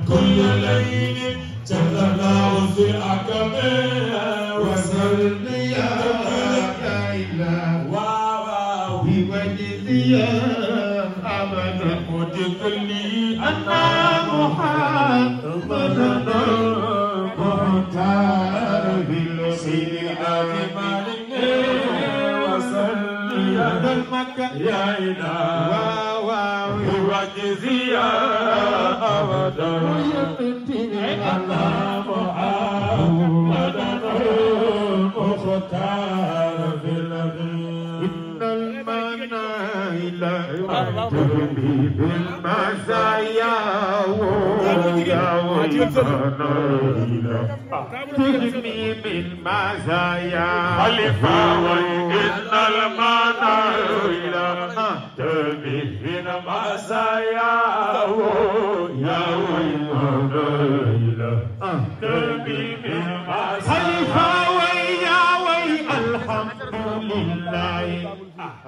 كل ليل جلنا في الأكبر وصلنا يا إله ووجديا أبدا مدخلي أنا محمد مختار بالسيئات مالك وصلنا يا المكة يا إله وجزيا أبدا الله محمد مختار في الأخير إن المنايل تغني بالمزايا ويا والمنايل تغني بالمزايا خليفة إن المنايل تغني بالمزايا يا والمنايل تغني بالمزايا خليفة ويا الحمد لله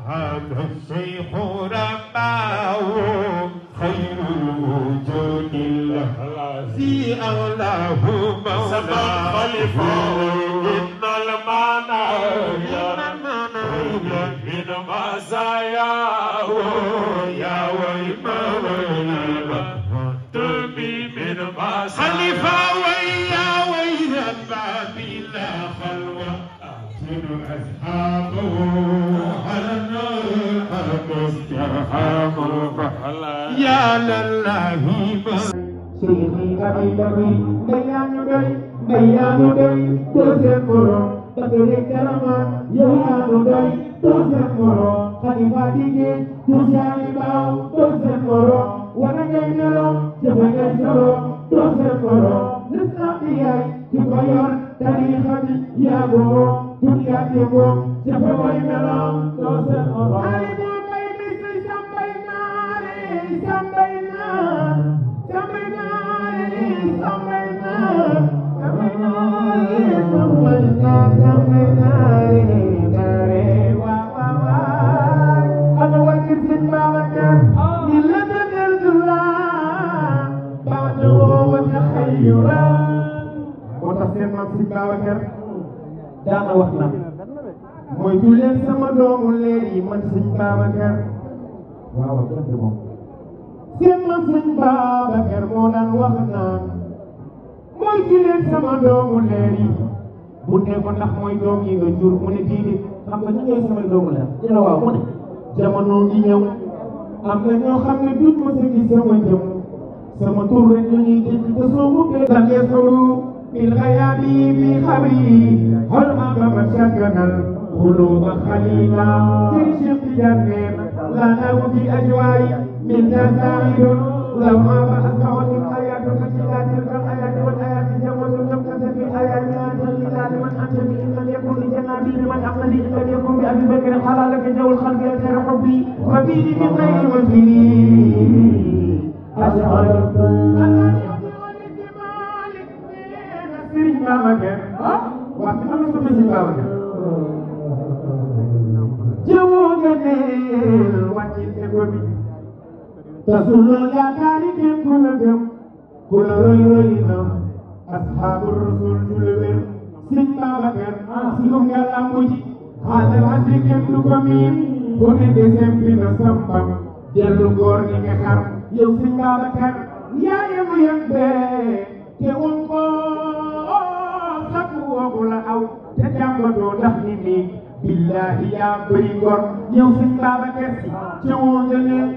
هذا الشيخ رباه خير وجود الله في أولاه مولاه خليفة إن المنايا من مزاياه يا والمنايل تبي من مزاياه خليفة ويا الباب لا خلوة أصحابه على النار مستحامه يا لله شيخي أبي بكر بيان دي تسمرو تبري كرما يان دي تسمرو خليفة ديجي تسامي باو تسمرو ونجينلو جبهة تسمرو نسقياي تغير تاريخي يا بو دنيا تبو جبهة ملام تسمرو daana wax na mooy tu leen sama doomu leer yi man sëñ Babacar waaw moom seen man sëñ Babacar moo daan wax naan mooy tu leen sama doomu leer yi mu ne ko ndax mooy doom yi nga jur mu ne déedéet xam nga ñu ñooy sama doomu leer dina waaw mu ne jamono ngi ñëw am na ñoo xam ne duñ ma sa gis sama jëm sama tur rek la ñuy dégg te soo mu bee dangee solu بالغياب في خبري هل أمام شكنا قلوب خليلا سيشف جنين لنا في أجواي من تساعد لو أما أسمعت الآيات كتلا تلك الآيات والآيات جمعت نبتة في الآيات الآيات من أنت إن لم يكن لجنابي من أقلي إن لم يكن بأبي بكر حلالك جو الخلق يسير حبي فبيني من غير وزيري أشهد Sëriñ Babacar wax ci am na sama Sëriñ Babacar jëwoo nga neel wàccil ego bi tasuloo yaakaari kenn ku la gëm ku la roy roy na asxaabu rasul du la wér Sëriñ Babacar si ko nga lambu ji xaaral asri kenn du ko miin ku ne desem bi na sambam dellu góor ni nga xar yow Sëriñ Babacar yaa yemu yem bee te woon ko la aw te jàmbatoo ndax nit ñi billahi yaa bëri ngor yow Sëñ Babacar Si ca woo nga leen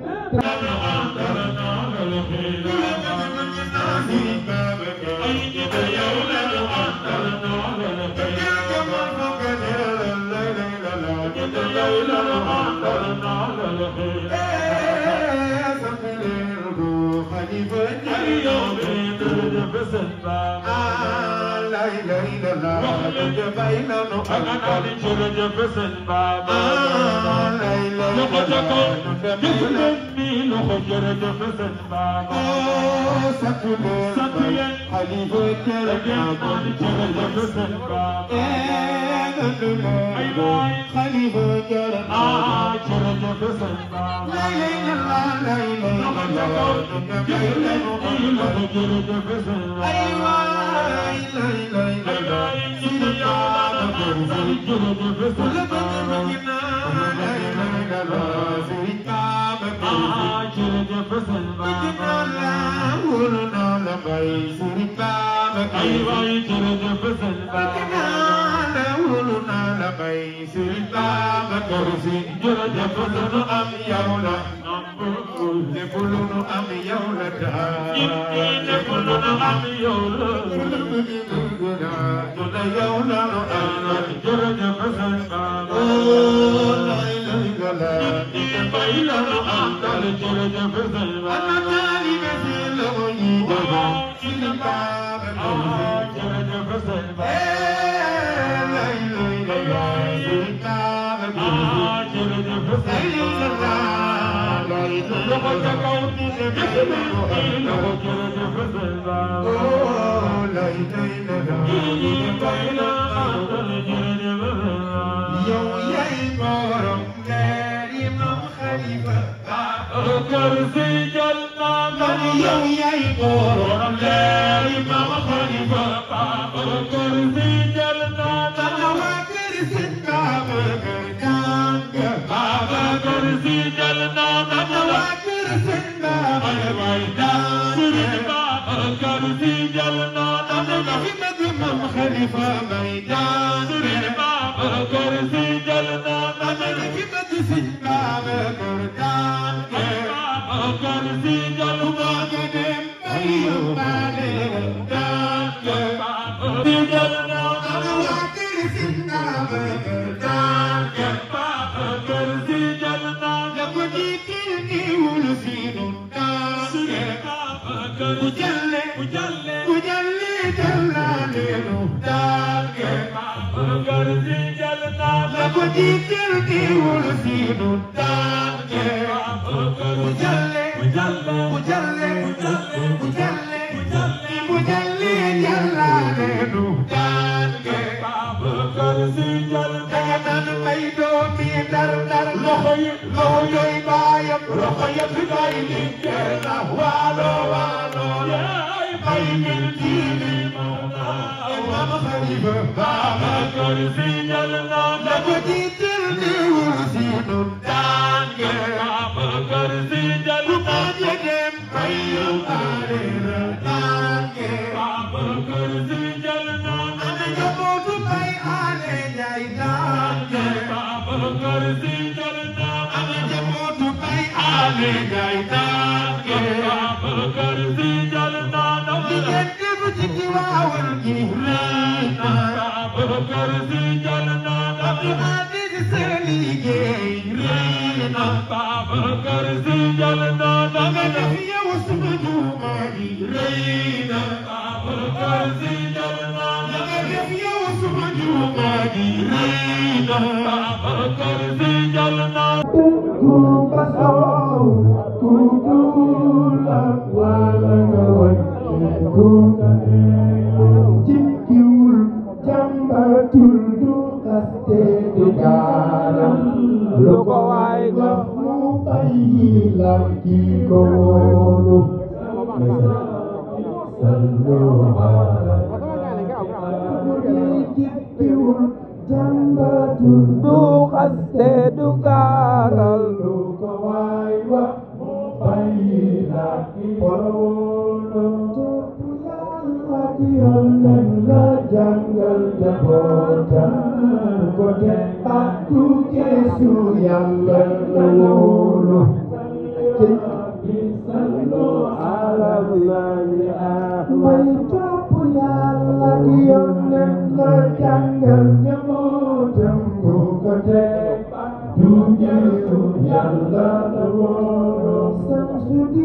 di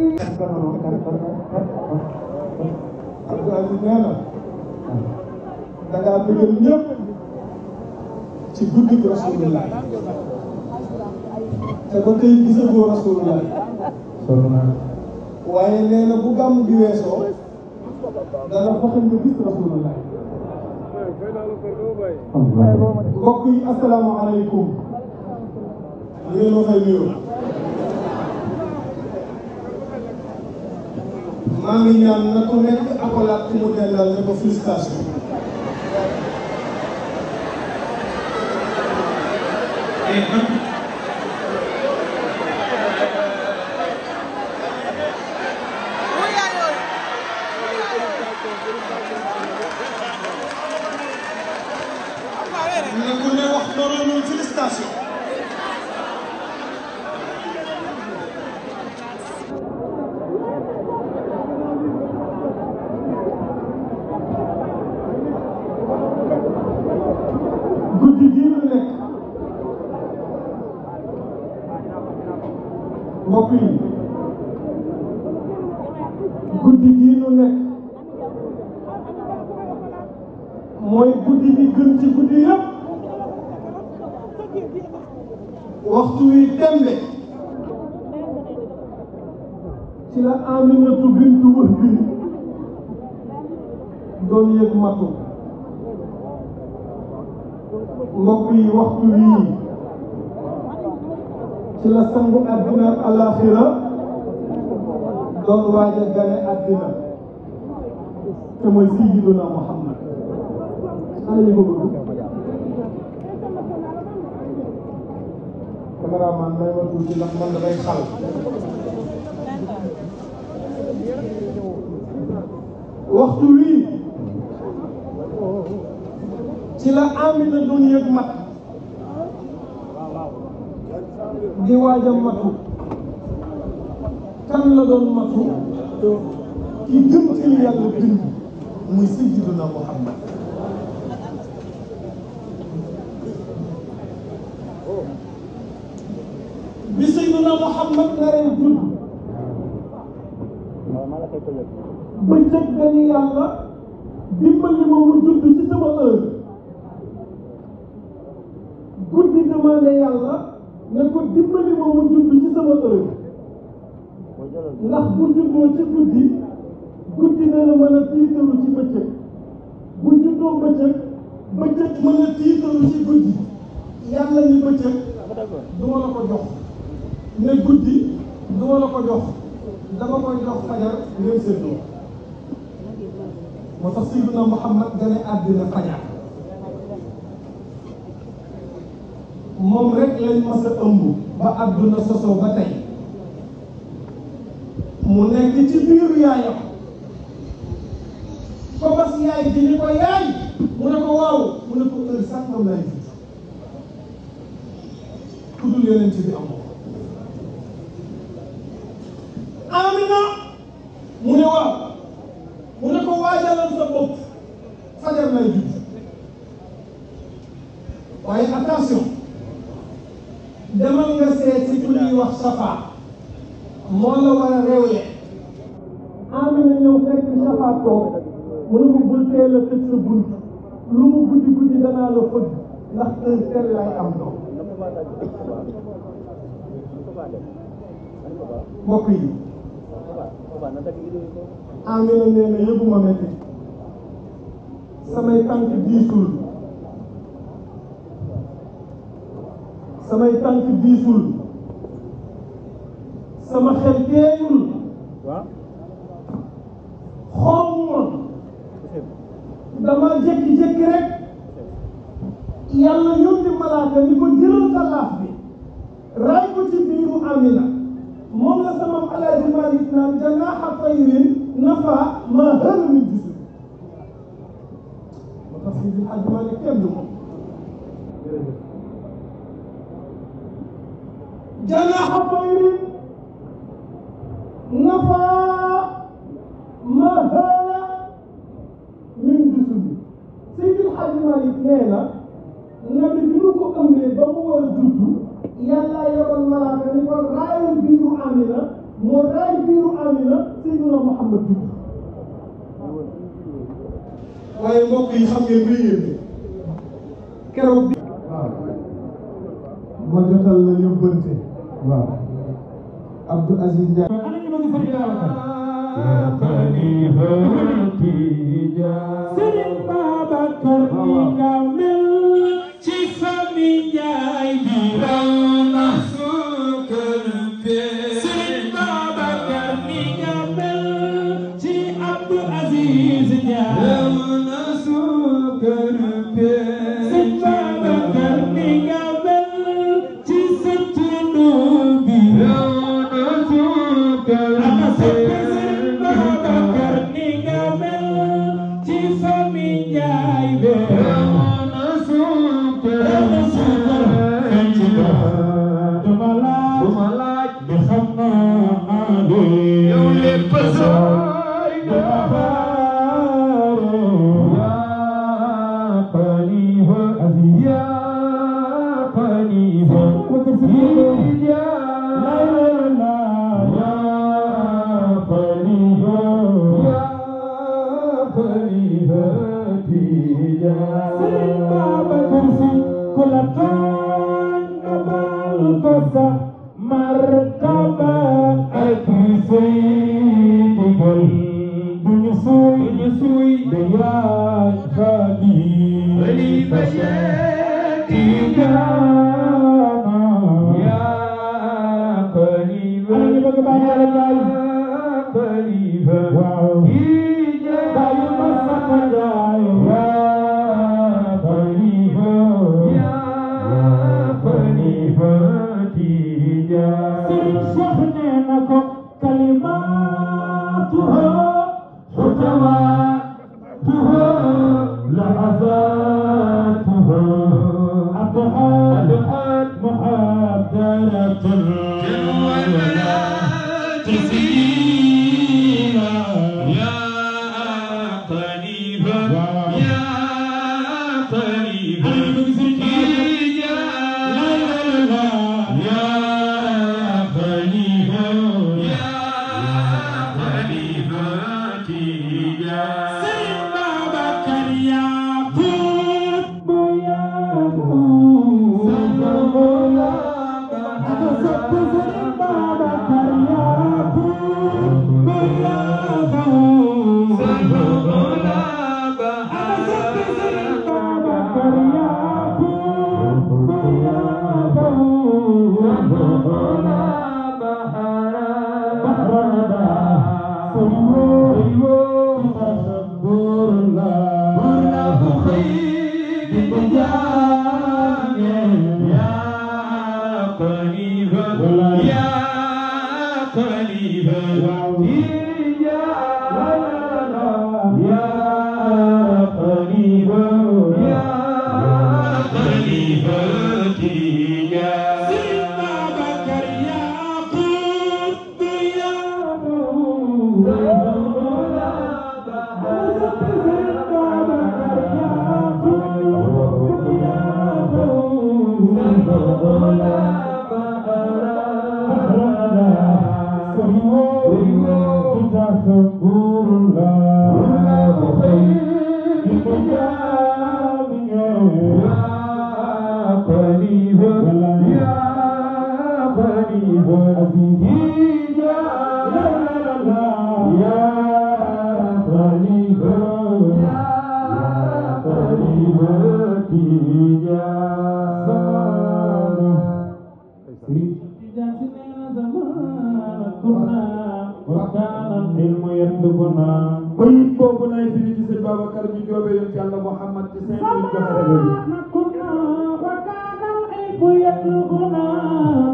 Abdou Aziz nee na da ngaa bëggal ñëpp ci guddi gi Rasulullah te ba tey gisagoo Rasulullah waaye nee na bu gàmm gi weesoo dana fexe nga gis Rasulullah. mbokk yi asalaamaaleykum. ñu ngi leen fay nuyoo. maa ngi ñaan na ku nekk akolaat ku mu dellal ne ko félicitation. na ku ne wax loolu noonu félicitation. guddi gii ñu nekk mbokk yi guddi gii ñu nekk mooy guddi gi gën ci guddi yëpp waxtu wi tembe ci la Aminatu bintu Wahb doon yëg matu mbokk yi waxtu wii ci la sangu àddina ak àllaaxira doon waaj a gane àddina te mooy Sayyiduna Muhammad ana ñu ko bëgg cameraman may ma tuuti ndax man dafay xal waxtu wii ci la Amina doon yëg mat di waaj a matu kan la doon matu ki gën ci yàlla bind muy Sayyiduna Muhammad bi Sayyiduna Muhammad naree judd bëccëg dañu yàlla dimbali ma mu judd ci sama heure guddi demandé yàlla ne ko dimbali ma mu judd ci sama heure ndax bu juddoo ci guddi guddi dana mën a tiitaru ci bëccëg bu juddoo bëccëg bëccëg mën a tiitaru ci guddi yàlla ni bëccëg duma la ko jox ne guddi duma la ko jox dama koy jox fajar ngeen seetloo moo tax Sayyiduna Muhammad gane àddina fajar moom rek lañ mas a ëmb ba àdduna sosoo ba tey mu nekk ci biiru yaayam ko bas yaay di ni ko yaay mu ne ko waaw mu ne ko heure sàngam lay judd ku dul yeneen ci bi amoo Amina mu ne waaw mu ne ko waajalal sa bopp fajar lay judd waaye attention demal nga seet ci ku ñuy wax Safa moo la war a réewle Amina ñëw fekk Safa toog mu ne ko bul teel a tëj sa bunt lu mu guddi guddi danaa la fëgg ndax heure teel lay am doom mbokk yi Amina nee na yëguma metti samay tànk diisul sama xel teeyul xoomuma dama jékki-jékki rek yàlla yónni malaaka ni ko jëlal sa laaf bi raay ko ci biiru Amina moom la sama Alaaji Maalik naan janaaxa tayrin nafa ma hëra min jusur moo tax si Alaaji Maalik kenn du moom janaaxa tayrin nafa ma hëra min jusur Seydi Alaaji Maalik nee na nabi bi ñu ko ëmbee ba mu war a juddu yàlla yoroon malaaka ni ko raayal biiru Amina moo raay biiru Amina Seydina Muhammad judd waaye mbokk yi xam ngeen luy yéen keroog bi ma jotal la yóbbante waaw Abdou Aziz Ndiaye ana ñu bëgg Serigne Babacar ni nga mel ci famille Ndiaye bi raw na suukar be Serigne Babacar ni nga mel ci Abdou Aziz Ndiaye raw na suukar be Serigne Babacar ni nga mel ci Sëtunu bi raw na suukar be Serigne Babacar ni nga mel ci famille Ndiaye be raw na suukar duma laaj di xam naa yow lépp sooy dafaare yaa xalifa yaa xalifa martaba ak Seydigal duñu suuy de yaa xalifa Tijaana yaa xalifa yaa xalifa Tijaana yaa xalifa Serigne Cheikh nee na ko kalimatuha xutawatuha lahazatuha adhat muhadaratun wala tasira ya qariba ya qariba bayit boobu lay firi ci sëñ Babacar ñu joobe yoon ci Yàlla Muhammad ci 5 minutes joxe rajo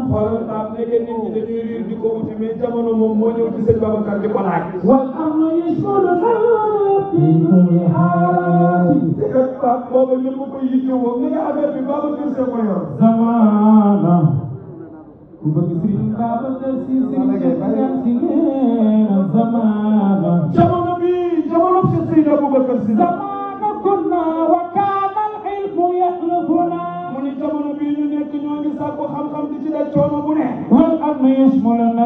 xoolal daal nekkee nit ñi dañuy riir di ko wuti mais jamono moom moo ñëw ci sëñ Babacar di ko laaj wal am na booba ñëpp ko yittewoo ni nga affaire bi Babacar see ko yor zamana ku bëgg Sëriñ Babacar Si zamana jamono bi jamono si Sëriñ Babacar Si zamana kunna wa kana al-ilmu yaxlufuna mu ni jamono bi ñu nekk ñoo ngi sàkku xam-xam di ci daj coono bu ne wal am yashmuluna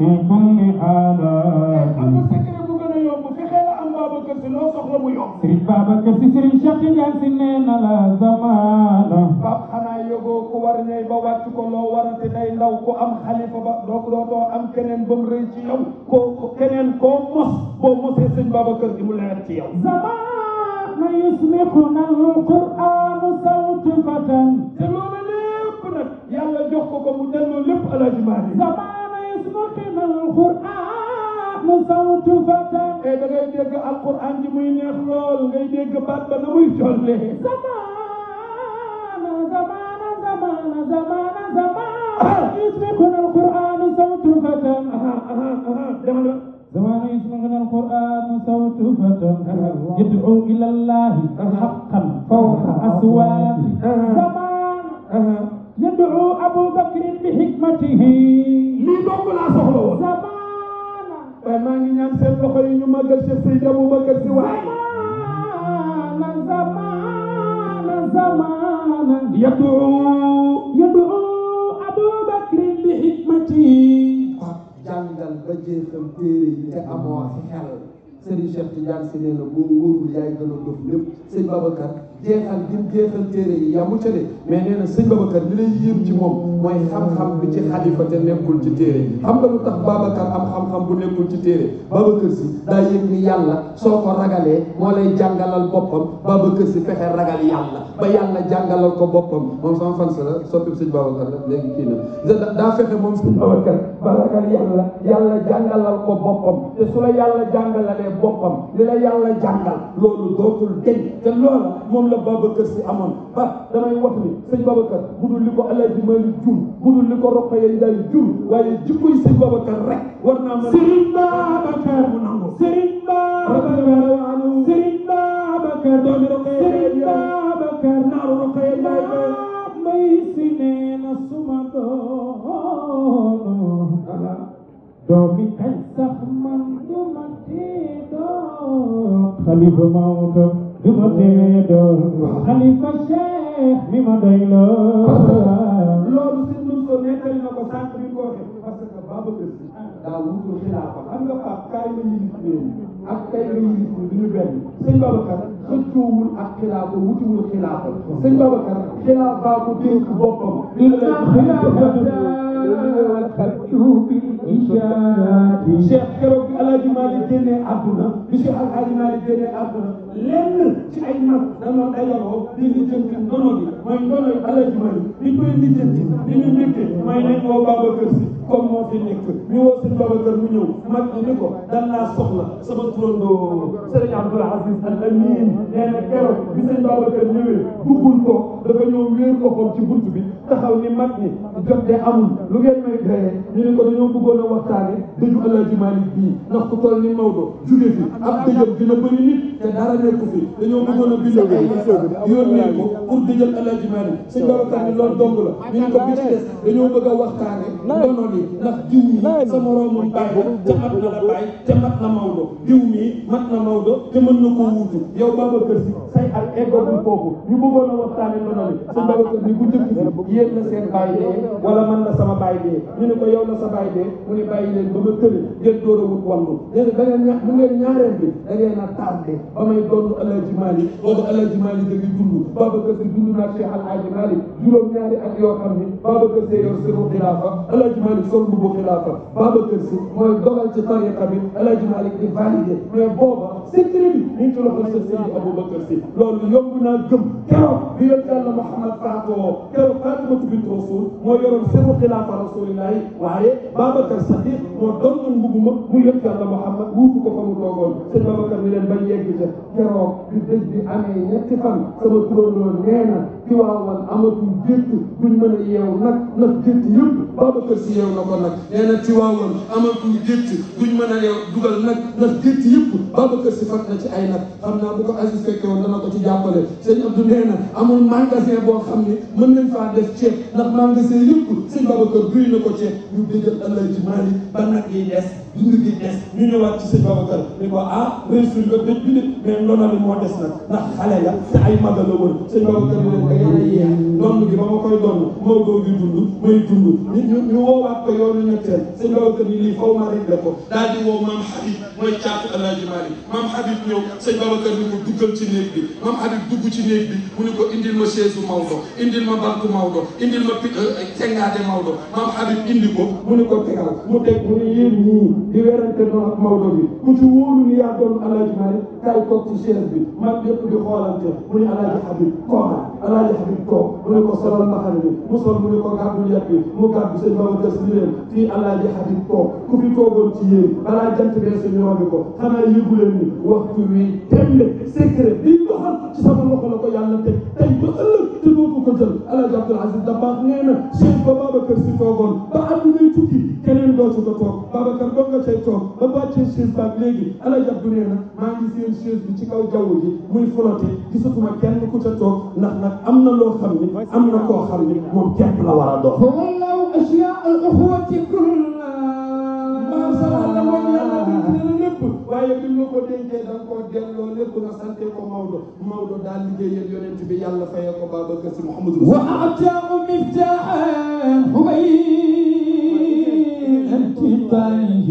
في كل حالات am na secret bu gën a yomb fexee la am Babacar Sy loo soxla mu yomb. Serigne Babacar Sy Serigne Cheikh Tidiane Sy nee na la zamana Pape xanaa yëgoo ku war ñëw ba wàcc ko loo warante day ndaw ku am xalifa ba dootoo am keneen ba mu rëy ci yow koo keneen koo mos boo mosee sëñ Babacar gi mu leer ci yow. zamana yusmiquna al-Qur'anu sawtu fatan te loolu lépp nag yàlla jox ko mu delloo lépp Alaaji Maalik. zamana yusmiquna al-Qur'anu sawtu fatan da ngay dégg alquran ji muy neex lool ngay dégg baat ba na muy jollee. زمان يسمعنا القرآن صوت فتى زمان يسمعنا القرآن صوت فتى يدعو إلى الله حقا فوق أصوات زمان يدعو أبو بكر بحكمته lii dong laa soxla woon. زمان waaye maa ngi ñaan seen loxo yi ñu màggal Cheikh Seydi Aboubacar Sy waay. زمان يدعو أبو بكر بحكمته jàngal ba jeexal téere yi te amoo xel Serigne Cheikh Tidiane Sy nee na boo wóorul yaay gën a dof lépp sëñ Babacar jeexal gim jeexal téere yi yamu ca de mais nee na sëñ Babacar li lay yéem ci moom mooy xam-xam bi ci xalifa te nekkul ci téere yi xam nga lu tax Babacar am xam-xam bu nekkul ci téere Babacar Sy daa yëg ni yàlla soo ko ragalee moo lay jàngalal boppam Babacar Sy fexe ragal yàlla ba yàlla jàngalal ko boppam moom sama fan la soppi sëñ Babacar la léegi kii na daa fexe moom sëñ Babacar ba ragal yàlla jàngalal ko boppam te su la yàlla jàngalalee boppam li la yàlla jàngal loolu dootul deñ te loola moom la Babacar Sy amoon ba damay wax ni sëñ Babacar budul li ko Alaaji Maalik jur budul li ko Rokhaya Njaay jur waaye jikkoy sëñ Babacar rek war naa mën Serigne Babacar mu nangu Serigne Babacar Serigne Babacar doomi Rokhaya Serigne Babacar naaru Rokhaya Njaay may si nee na suma doomi kay sax man duma tee doon xalifa Maodo duma tee doon xalifa Cheikh mi ma doy loolu si ñun ko nettali na ko sànq bi ko waxee parce que Babacar Sy daa wutul xilaafa xam nga Pape kaay la yilif réew ak kay la yilif du ñu benn sëñ Babacar xëccoowul ak xilaafa wutiwul xilaafa sëñ Babacar xilaafa ko dénk boppam Cheikh keroog bi Alaaji Maalik génnee àdduna bi Cheikh Alaaji Maalik génnee àdduna lenn ci ay mag dañoo dajaloo di lijjanti ndono gi mooy ndonoy Alaaji Maalik di koy lijjanti di ñu njëkkee mooy nañ woo Babacar Sy comme moo fi nekk ñu woo sëñ Babacar mu ñëw mag ñi ni ko dan laa soxla sama turandoo Serigne Abdoul Aziz Al Amin nee na keroog bi sëñ Babacar ñëwee duggul ko dafa ñëw wéer loxoom ci bunt bi taxaw ni mag ñi jot de amul lu ngeen may doyee ñu ne ko dañoo bëggoon a waxtaane dëju Alaaji Maalik bii ndax ku toll ni Maodo jóge fi ab dëjëm dina bëri nit te dara nekku fi dañoo bëggoon a bind ay yónnee ko pour dëjal Alaaji Maalik sëñ Babacar ni loolu dong la ñu ne ko bi ci des dañoo bëgg a waxtaane ndono li ndax diw mi sa moroomum bàyyi te mat na la bàyyi te mat na Maodo diw mi mat na Maodo te mën na koo wuutu yow Babacar Sy say ak eggagul foofu ñu bëggoon a waxtaane ndono li sëñ Babacar ni bu njëkk bi yéen la seen bàyyi dee wala man la sama bàyyi dee ñu ne ko yow la sa bàyyi dee mu ne bàyyi leen ba ma tële ngeen door a wut wallu léegi da ngeen bu ngeen ñaareel bi da ngeen a tardé ba may doon Alaaji Maalik boobu Alaaji Maalik da ngi dund Babacar Sy dund naa Cheikh Alaaji Maalik juróom-ñaari at yoo xam ni Babacar Sy yor sirru xilaafa Alaaji Maalik sol mbubu xilaafa Babacar Sy mooy dogal ci tariqa bi Alaaji Maalik di validé mais booba secret bi ñu ngi ci loxo Cheikh Seydi Aboubacar Sy loolu yomb naa gëm keroog bi yonent Yàlla Muhammad faatoo keroog Faatimatu bint Rasuul moo yoroon sirru xilaafa rasulillahi waaye Babacar Sadiq moo doon na mbubu ma mu yonent Yàlla Muhammad wuutu ko fa mu toogoon sëñ Babacar ni leen bañ yegg ca keroog bi dëj bi amee ñetti fan sama turandoo nee na ki waawan amatul gétt duñ mën a yeew nag ndax gétt yëpp Babacar Sy yeew na ko nag nee na ci waawan amatul gétt duñ mën a yeew dugal nag ndax gétt yëpp Babacar Sy fat na ci ay nag xam naa bu ko Aziz fekke woon dana ko ci jàppale sëñ Abdou nee na amul magasin boo xam ne mën nañ faa def ceeb ndax magasin yëpp sëñ Babacar duy na ko ceeb ñu dëjal Alaaji Maalik ba nag yi des dund gi des ñu ñëwaat ci sëñ Babacar ni ko ah réussir nga dëj bi de mais ndono li moo des nag ndax xale ya te ay maga la wër sëñ Babacar ni leen da ngeen a yeex donn gi ba ma koy donn Maodo gi dund may dund ñu woowaat ko yoonu ñetteel sëñ Babacar ni lii faw ma réglé ko daal di woo maam Habib mooy caatu Alaaji Maalik maam Habib ñëw sëñ Babacar ni ko duggal ci néeg bi maam Habib dugg ci néeg bi mu ni ko indil ma chaise Maodo indil ma banque Maodo indil ma tengaade Maodo maam Habib indi ko mu ni ko tegal mu teg mu ni yéen ñii di werante noonu ak Maodo bi ku ci wóolu ni yaa doon Alaaji Maalik kay toog ci chaise bi mag yëpp di xoolante mu ni Alaaji Habib tooga Alaaji Habib toog mu ni ko solal mbaxane bi mu sol mu ni ko gàddul yet bi mu gàddu sëñ Babacar si leen fii Alaaji Habib toog ku fi toogoon ci yéen balaa jant bee suñu robi ko xanaa yëgu leen ni waxtu wi tembe secret bi doxal ci sama loxo la ko yàlla teg tey ba ëllëg te dootu ko jël Alaaji Abdoul Aziz Dabakh nee na chaise ba Babacar si toogoon ba àddunay tukki keneen dootu ko toog Babacar doo nga cay toog ba wàccee chaise baag léegi Alaaji Abdou nee na maa ngi seen chaise bi ci kaw jaww ji muy flotté gisatuma kenn ku ca toog ndax nag am na loo xam ni am na koo xam ni moom képp la war a dox waaye bi ma ko dencee da nga koo delloo lépp na sante ko Maodo daal liggéeyal yonent bi yàlla fayee ko Babacar Si Mouhamadou wa ataahu miftaahan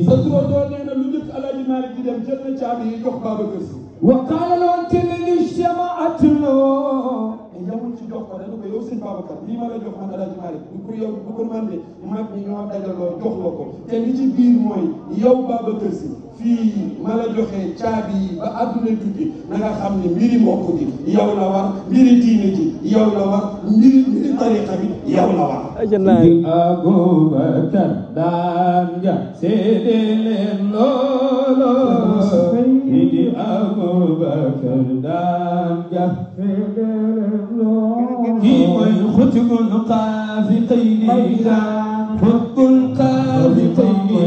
sa turandoo nee na lu njëkk Alaaji Maalik di dem jël na caabi yi jox Babacar Si wa qaala loon te ni ijtamaatnoo yamul ci jox ko dañu ko yow sëñ Babacar lii ma la jox man Alaaji Maalik du pour yow du pour man de mag ñi ñoo dajaloo jox la ko te li ci biir mooy yow Babacar Si fii ma la joxee caabi yi ba àdduna tukki na nga xam ne mbiri mbokk gi yow la war mbiri diine ji yow la war mbiri tariqa bi yow la war di Abubakar daan nga seede leen loolo di Abubakar daan nga seede leen loolo kii mooy xutbul qaafiqayni xutbul qaafiqayni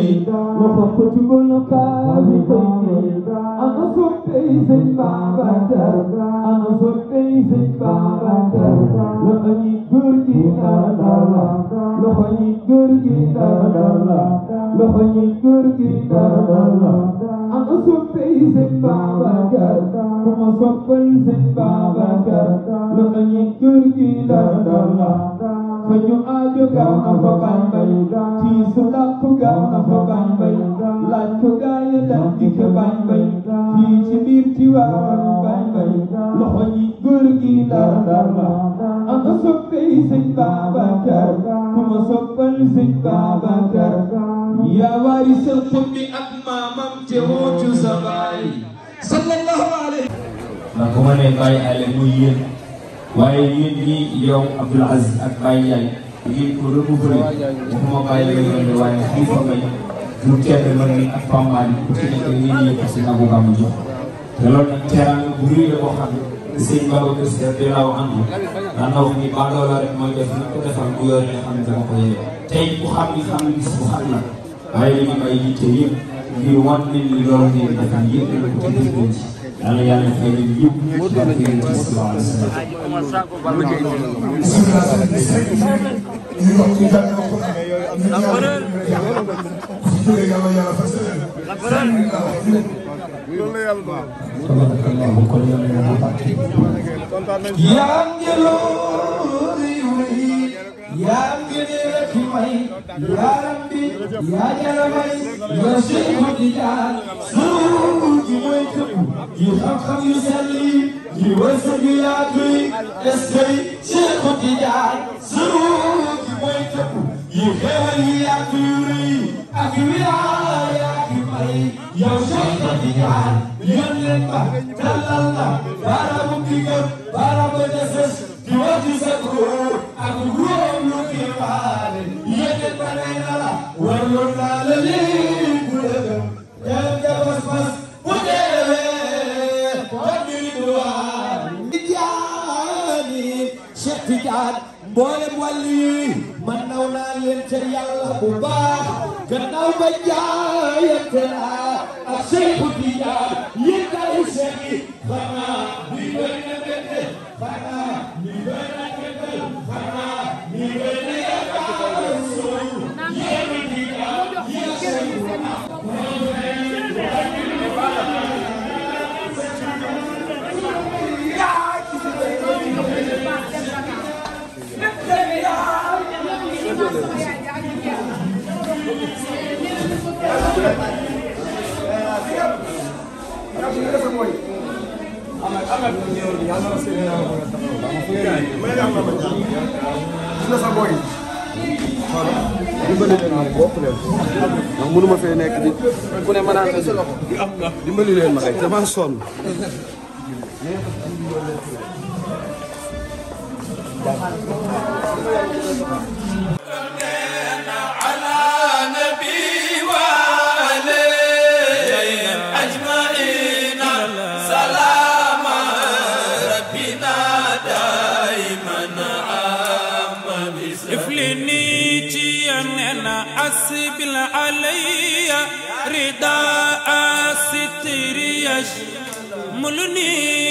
xutbul qaafiqayni ana soppey sëñ Babacar ana soppey sëñ Babacar loxo ñi góor gi dara loxo ñi góor gi dara loxo ñi góor gi dara ana soppey sëñ Babacar ku ma soppal sëñ Babacar loxo ñi góor gi dara fa ñu aajo gaaw na fa Bambey tiisu làpp gaaw na fa Bambey laaj ko gaaye dal di ko Bambey fii ci biir Tiwaawan Bambey loxo ñi góor gi dara ana soppey sëñ Babacar ku ma soppal sëñ Babacar yaa waarisal xutbi ak maamam te wootu sa baay sallallahu alayhi ndax bu ma nee Baye Ale muy yéen waaye yéen ñii yow Abdoul Aziz ak Baye Ndiaye ngeen ko recouvrer waxuma Baye la yoon waaye xalifa Baye du kenn man ni ak Pambali ku ci nekk ngeen yëpp si nagu gàmmu jox te loolu nag teraanga bu rëy la boo xam ne sëñ Babacar Si radiyallaahu anhu daan na wax ni baadoo la rek mooy def ni ko defal bu yor nga xam ne dama ko yore tey ku xam ni xam ni gis bu xam la waaye dañu may yitte yëpp ngir wan nit ñi loolu ngeen defal yëpp la ko ci def ci yàlla yàlla fay leen yëpp ci barke Yonent bi sallallahu alayhi wa yaa ngi ne fi may yaa rabbi yaa jara may yaa Seexu Tijaan sunu ji mooy tëb ji xam-xam yu sell yi wërsëg yu yaatu yi est-ce que Seexu Tijaan sunu ji mooy tëb yi xéewal yu yaatu yu rëy ak wilaaya ki may yow Seexu Tijaan yoon leen ba dalal la baaraamu digër baaraamu deses di wati sa góor ak góor lu kii waale yéen ba nay na la warloon naa la lii bu dëgëm dem ja bas-bas bu deewee kon ñu du waar Tijaani Cheikh Tidiane mboolem wàll yi man naw naa leen ca yàlla bu baax gannaaw ba jaayante naa ak Seexu Tijaan yéen daal Cheikh yi xanaa bi doy na bette xanaa bi doy na bette xanaa bi doy na yaakaar suuf yéen Tijaan yéen Seexu dimbali leen ma bopp leen ndax mënuma fee nekk di ku ne ma naan dimbali leen ma rek dama sonn أسبل علي رداء ستر يشملني